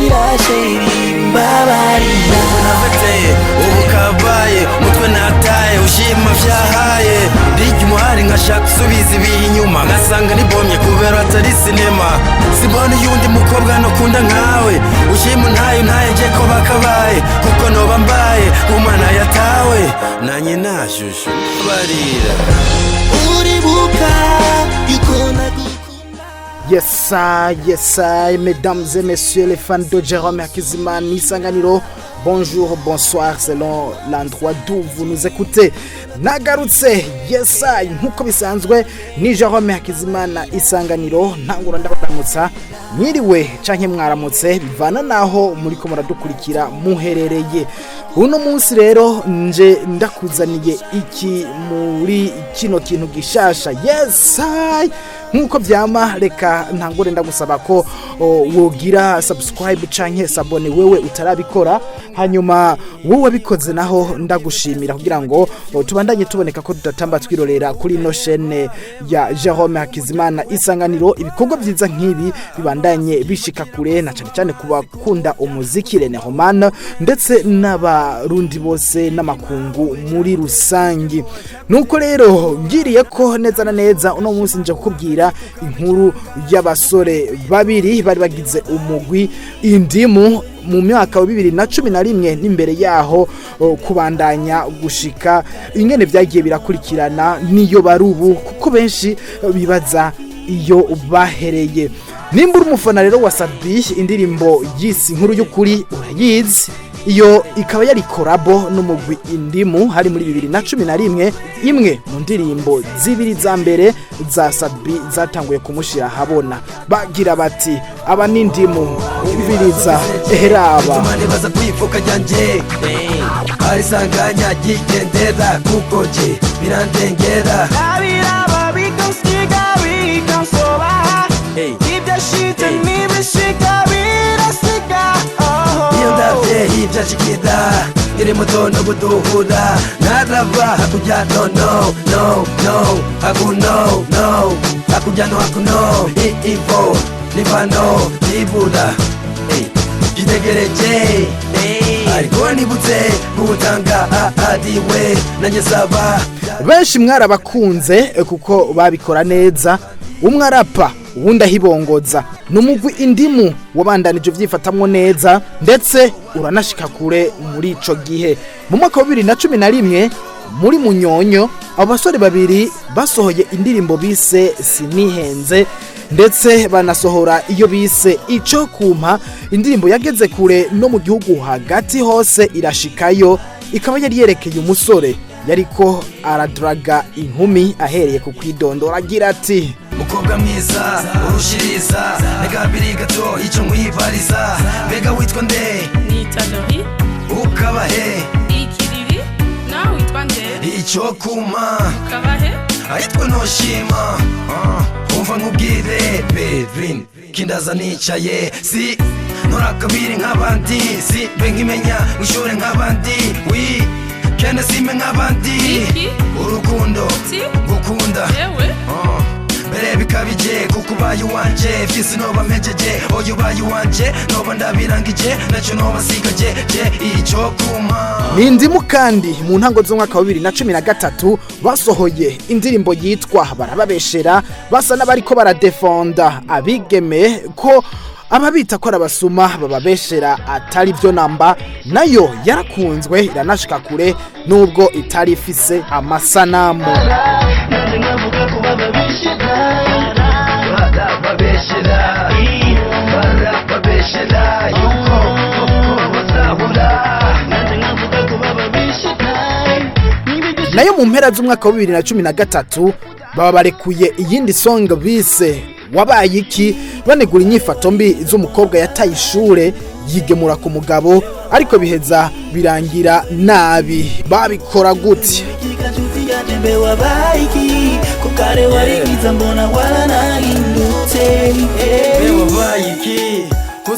Mbabarira chérie, mbabarira. Nafeteye ubu kabaye umutwe nataye, ushima vyahaye rirya umuhari, nkashaka gusubiza ibihe inyuma, ngasanga nibomye kubera atari sinema. Simbona uyundi mukobwa nokunda nkawe. Ushima untaye, untaye nje ko bakabaye, kuko noba mbaye umwana yatawe nanye nashushu barira. Uribuka yuko nagukunda. Yes, yes, mesdames et messieurs les fans de Jérôme Hakizimana Isanganiro, bonjour, bonsoir selon l'endroit d'où vous nous écoutez. Nagarutse, yes, nkuko bisanzwe ni Jérôme Hakizimana Isanganiro. Ntangura ndabaramutsa, mwiriwe canke mwaramutse, bivana naho muriko muradukurikira muherereye. Uno munsi rero nje ndakuzaniye iki muri kino kintu gishasha. Yes, nkuko vyama, reka ntangure ndagusaba ko wogira subscribe canke s'abonner wewe utarabikora, hanyuma wowe wabikoze naho ndagushimira, kugira ngo tubandanye tuboneka ko tudatamba twirorera kuri ino chaîne ya Jérôme Hakizimana Isanganiro. Ibikorwa vyiza nk'ibi bibandanye bishika kure, na cyane cyane ku bakunda umuziki Rene Roman ndetse n'abarundi bose n'amakungu muri rusangi. Nuko rero ngiriye ko neza na neza uno munsi nje kukubwira inkuru y'abasore babiri bari bagize umugwi Indimu mu myaka wa 2011 n'imbere yaho, kubandanya gushika ingene vyagiye birakurikirana niyo barubu, kuko benshi bibaza iyo bahereye. Nimba uri umufana rero wa Sat-B, indirimbo yisi Inkuru y'Ukuri urayizi. Iyo ikaba yari collabo n'umugwi Indimu, hari muri 2011, imwe mu ndirimbo zibiri za mbere za Sat-B zatanguye kumushira ahabona. Bagira bati: "Aba ni Indimu, umviriza eheraba." Tumane baza kwifuka ryanje arisanganya ryigendera, kuko je birandengera. Abiraba bikansiga, bikansoba. Hey. Ibyashitse Hey. n'ibishika birasiga, oh. Iyo ndavye ivyashikira nkiri muto no guduhura, naraba hakurya, no, no, no, no, hakuno, no, hakurya, no, hakuno, ivo nivano nibura. Hey, gitegereje ariko nibutse gutanga adiwe nanjye saba. Benshi mwarabakunze kuko babikora neza, umwe arapa uwundi ahibongoza. Ni umugwi Indimu wabandanije uvyifatamwo neza, ndetse uranashika kure muri ico gihe. Mu mwaka wa 2011 muri Munyonyo, abo basore babiri basohoye indirimbo bise Sinihenze, ndetse banasohora iyo bise Ico Kumpa, indirimbo yageze kure no mu gihugu hagati hose irashikayo. Ikaba yari yerekeye umusore yariko aradaraga inkumi, ahereye ku kwidondora agira ati: Mukobwa mwiza urushiriza, reka mbiri gato icyo nkwibariza. Mbega witwa nde? Nita Lori. Ukaba he? Ikiriri. Nawe witwa nde? Icyo kuma. Ukaba he? Ahitwa noshima. Ah, umva nkubwire Berlin kindaza nicaye, si ntora kabiri nk'abandi, si mbe nkimenya mwishure nk'abandi, wi kene sime nk'abandi. Iki? Urukundo Si? gukunda. Yewe. Ah, mbere bikabije kuko ubaye uwanje vyisi noba mpejeje, oyo ubaye uwanje noba ndabirangije, naco noba nsigaje je ico kuma. Ni Indimu kandi mu ntango z'umwaka wa 2013 basohoye indirimbo yitwa Barababeshera, basa n'abariko baradefenda abigeme ko ababita ko arabasuma bababeshera atari byo namba. Nayo yarakunzwe iranashika kure nubwo itari ifise amasanamu. Nanjye nkavuga ko bababeshera. Barababeshera, barababeshera yuko bazahura. Nanjye nkavuga ko bababeshera. Nayo mu mpera z'umwaka wa 2013 baba barekuye iyindi song bise Wabaye Iki, banegura inyifato mbi z'umukobwa yataye ishure yigemura ku mugabo, ariko biheza birangira nabi. Babikora gute? Nshuti yanjye, mbe wabaye iki? Ko kare wari mwiza, mbona waranahindutse. Mbe wabaye iki?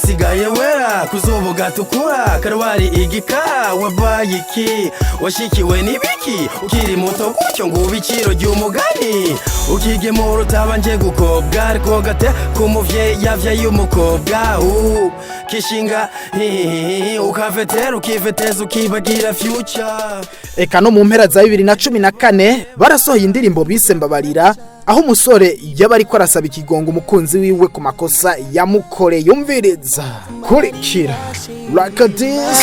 Usigaye wera kuzuba gatukura, karwari igikara. Wabaye iki? Washikiwe n'ibiki ukiri muto gutyo ngo ube iciro ry'umugani? Ukigemura utabanje gukobwa, ariko gate k'umuvyeyi yavyaye umukobwa kishinga ukavetera, ukiveteza, ukibagira future. Eka no mu mpera za 2014 barasohoye indirimbo bise "Mbabarira", aho umusore yaba ariko arasaba ikigongo umukunzi wiwe ku makosa yamukoreye. Yumviriza, kurikira like this.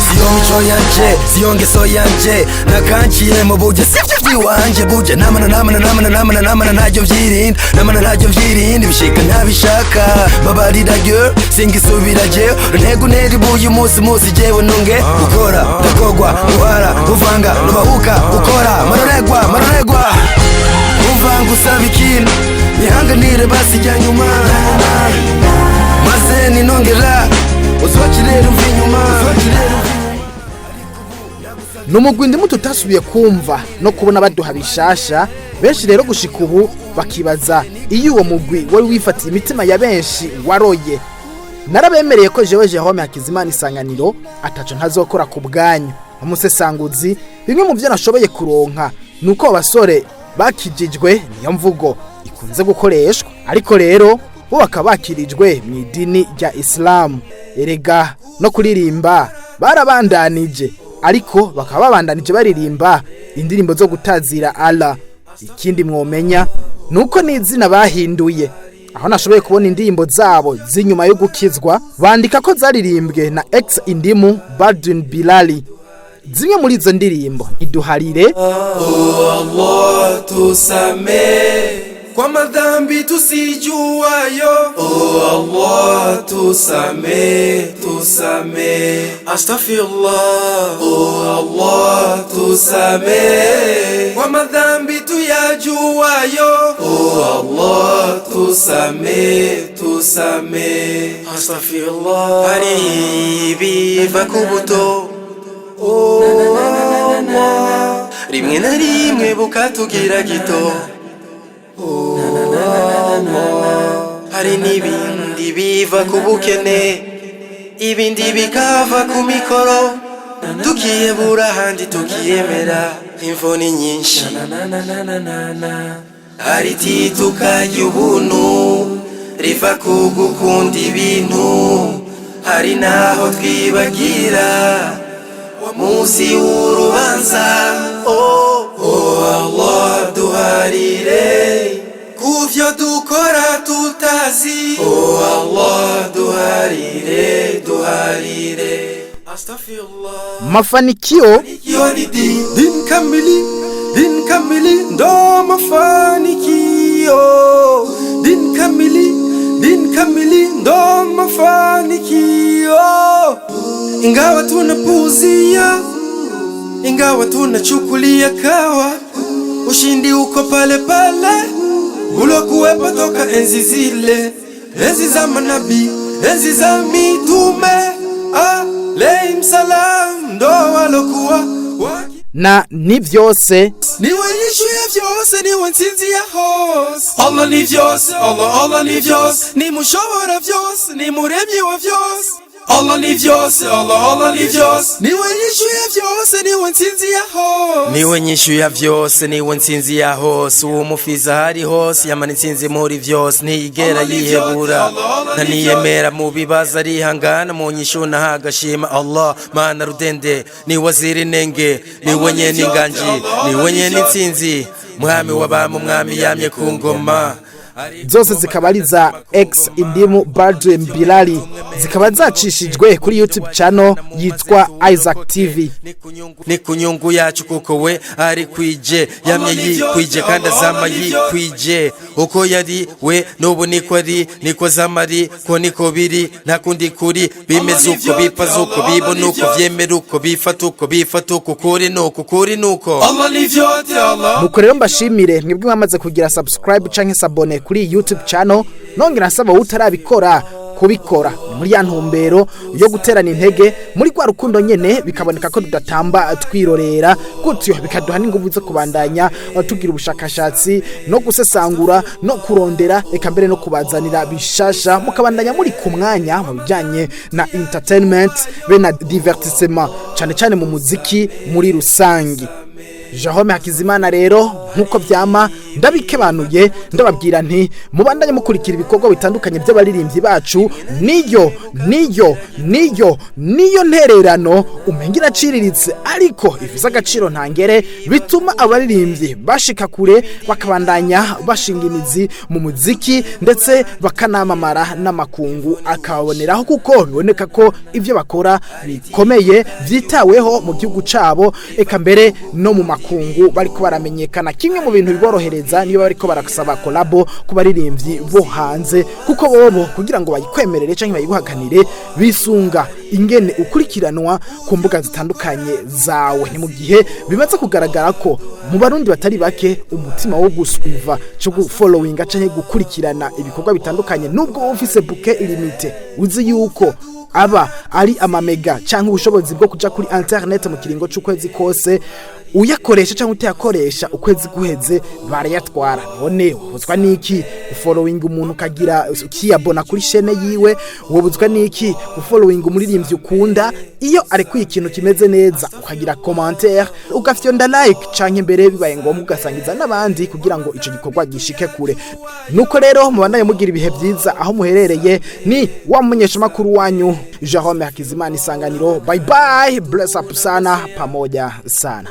Siyo mico yanje, siyo ngeso yanje, nakanciye mu buryo sivyo vyiwanje. Burya namana namana namana namana namana ntaryo vyirinda, namana ntaryo vyirinda, ibishika ntabishaka. Babarira girl, singisubira jewe ntego ntera ibuye umunsi munsi jewe nunge gukora ndakogwa guhara kuvanga nubahuka gukora maroregwa maroregwa uvanga usaba ikintu nihanganire basi jya nyuma maze ninongera uzwakirera umva inyuma, uzwakirera umva. Ni umugwi Ndimu tutasubiye kumva no kubona baduha bishasha. Benshi rero gushika ubu bakibaza iyo uwo mugwi wari wifatiye imitima ya benshi waroye. Narabemereye ko jewe Jerome Hakizimana Isanganiro ataco ntazokora ku bwanyu. Umusesanguzi, bimwe mu byo nashoboye kuronka ni uko abo basore bakijijwe, niyo mvugo ikunze gukoreshwa, ariko rero bo bakaba bakirijwe mu idini rya Isilamu. Erega no kuririmba barabandanije, ariko bakaba babandanije baririmba indirimbo zo gutazira Allah. Ikindi mwomenya nuko n'izina bahinduye. Aho nashoboye kubona indirimbo zabo z'inyuma yo gukizwa, bandika ko zaririmbwe na ex Indimu Baldwin Bilali. Zimwe muri izo ndirimbo: "Iduharire", Allah, tusamee kwa madhambi tusijuayo. Oh Allah, tusamee, tusamee. Astaghfirullah. Oh Allah, tusamee kwa madhambi tuyajuayo. Oh Allah, tusamee, tusamee. Astaghfirullah. Hari ibiva ku buto, oh Allah, rimwe na rimwe bukatugira gito. Hari n'ibindi biva ku bukene, ibindi bikava ku mikoro, tukiyebura ahandi tukiyemera. Imvo ni nyinshi. Hari tituka ry'ubuntu riva ku gukunda ibintu, hari n'aho twibagira wa munsi w'urubanza. Oh, oh Allah, duharire kuvyo dukora tutazi. Oh Allah, duharire, duharire. Astaghfirullah. "Mafanikio". Hiyo ni din kamili, din kamili ndo mafanikio. Din kamili, din kamili ndo mafanikio. Ingawa tunapuuzia, ingawa tunachukulia kawa, ushindi uko pale pale ulokuwepo toka enzi zile, enzi za manabii, enzi za mitume alayhim salam, ndo walokuwa waki Na "Ni Vyose". Niwe nyishu ya vyose, niwe ntsinzi ya hose. Allah ni vyose, Allah, Allah ni vyose, ni mushobora vyose, ni muremyi wa vyose. Allah ni vyose, Allah, Allah ni vyose, niwe nyishu ya vyose, niwe ntsinzi ya hose, niwe nyishu ya vyose, niwe ntsinzi ya hose. Uwo mufiza hari hose, yamana intsinzi muri vyose, ntiyigera yihebura, ntaniyemera mu bibazo, arihangana mu nyishu nahagashima. Allah mana rudende, niwe azira inenge, niwe nyene inganji, niwe nyene intsinzi, mwami w'abami, umwami yamye ku ngoma. Zose zikaba ari za ex Indimu Baldwin Bilali, zikaba zacishijwe kuri YouTube channel yitwa Isaac TV. Ni ku nyungu yacu, kuko we ari kwije, yamye yikwije kandi azama yikwije. Uko yari we n'ubu niko ari, niko azama ari, ko niko biri, nta kundi kuri bimeze. Uko bipaze, uko bibona, uko vyemera, uko bifata, uko bifata, uko kuri nuko kuri nuko. Nuko rero mbashimire mwebwe mwamaze kugira subscribe canke s'abonner kuri iyi YouTube channel, nongera nsaba utarabikora Kubikora muri ya ntumbero yo guterana intege muri rwa rukundo nyene, bikaboneka ko tudatamba twirorera gutyo, bikaduha n'inguvu zo kubandanya tugira ubushakashatsi no gusesangura no kurondera, eka mbere no kubazanira bishasha, mukabandanya muri ku mwanya mu bijyanye na entertainment be na divertissement, cyane cyane mu muziki muri rusangi. Jerome Hakizimana rero, nkuko vyama, ndabikebanuye, ndababwira nti mubandanye mukurikira ibikorwa bitandukanye by'abaririmbyi bacu. Niyo ntererano umenga iraciriritse, ariko ifise agaciro ntangere, bituma abaririmbyi bashika kure, bakabandanya bashinga imizi mu muziki, ndetse bakanamamara n'amakungu akaboneraho, kuko biboneka ko ibyo bakora bikomeye, byitaweho mu gihugu cabo, eka mbere no mu makungu bariko baramenyekana. Kimwe mu bintu biborohereza niyo bariko barasaba collabo ku baririmbyi bo hanze, kuko bobo kugira ngo bayikwemerere canke bayiguhakanire bisunga ingene ukurikiranwa ku mbuga zitandukanye zawe. Ni mu gihe bimaze kugaragara ko mu Barundi batari bake umutima wo gusuiva cyo gufollowinga canke gukurikirana ibikorwa bitandukanye, nubwo wowe ufise bouquet illimité, uzi yuko aba ari amamega canke ubushobozi bwo kuja kuri internet mu kiringo c'ukwezi kose, uyakoresha cyangwa utayakoresha, ukwezi guheze barayatwara. None wobuzwa niki ufollowing umuntu, ukagira ukiyabona kuri chaîne yiwe? Wobuzwa niki ufollowing umuririmbyi ukunda, iyo arekuye ikintu kimeze neza ukagira commentaire, ugafyonda like, canke mbere bibaye ngombwa ugasangiza n'abandi kugira ngo ico gikorwa gishike kure? Nuko rero mubandanye mugira ibihe byiza aho muherereye. Ni wa mumenyeshamakuru wanyu Jerome Hakizimana, Isanganiro. Bye bye, bless up sana, pamoja sana.